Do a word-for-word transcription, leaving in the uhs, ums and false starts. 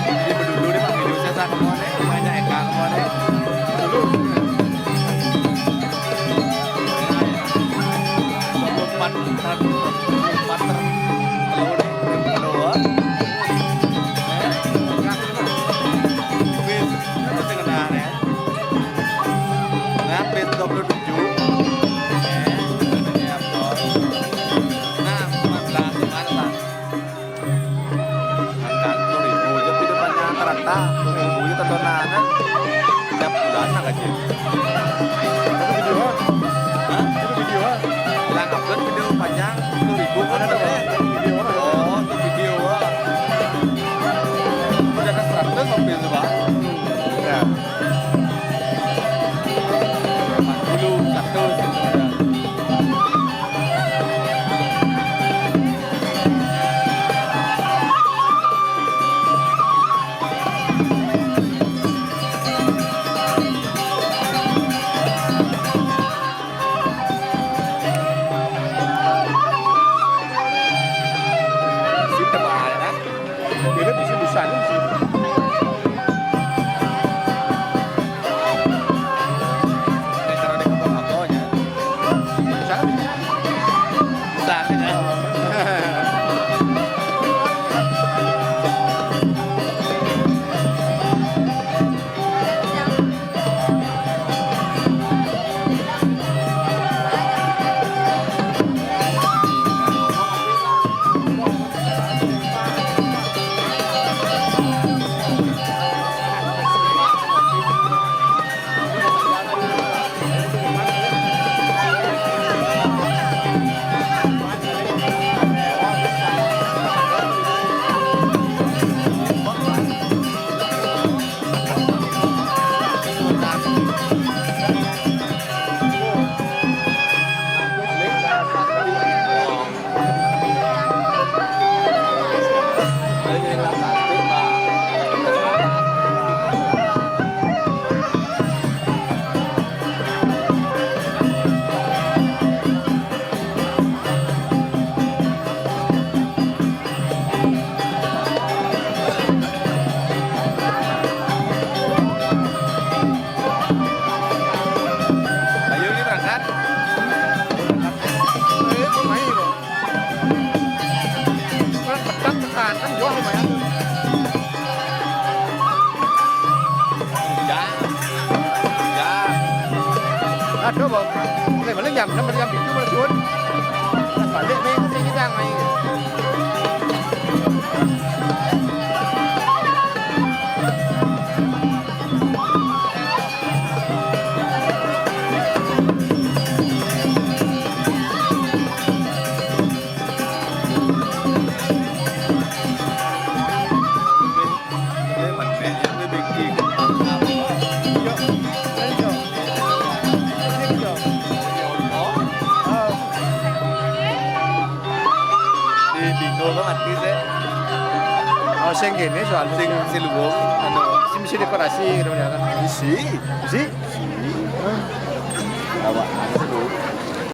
Ini dulu deh, Pak. Ini saya sama nih, banyak Eka sama nih. Dulu. Dua puluh empat, dua puluh empat, telur nih, telur. Eh, bis, terus yang kena nih. Nah, bis dua puluh tujuh. Eh, ini apa? Nah, empat belas, empat belas. Angka sepuluh ribu aja video panjang rata-rata, sepuluh ribu aja tontonan. Tiap bulan lah kecil. Itu video, ha? Hah? Itu video, ha? Lah, upload video panjang sepuluh ribu kan ada, ada. Video, ha? Oh, itu video, ha. Udah ada seratus mobil tuh, Pak. Ya. Empat puluh, seratus gitu, ya. Sip, tebal, ya. Ini bisa, bisa, ini bisa. Ini cara dikepung apa, ya? Bisa, bisa. Bisa, bisa. Ayo, ini berangkat. Eh, pemain, bro. Orang pedang tekan, kan jauh lumayan. Jam. Jam. Aduh, bro. Oke, balik jam enam, balik jam tujuh, balik subuh. Pas balik, main, sini kita main. Di bingo kan artis ya. Oh, sing kene soal sing siluwung, anu, sing mesti dekorasi gitu misalkan. Isi. Isi? Isi. Awak anu.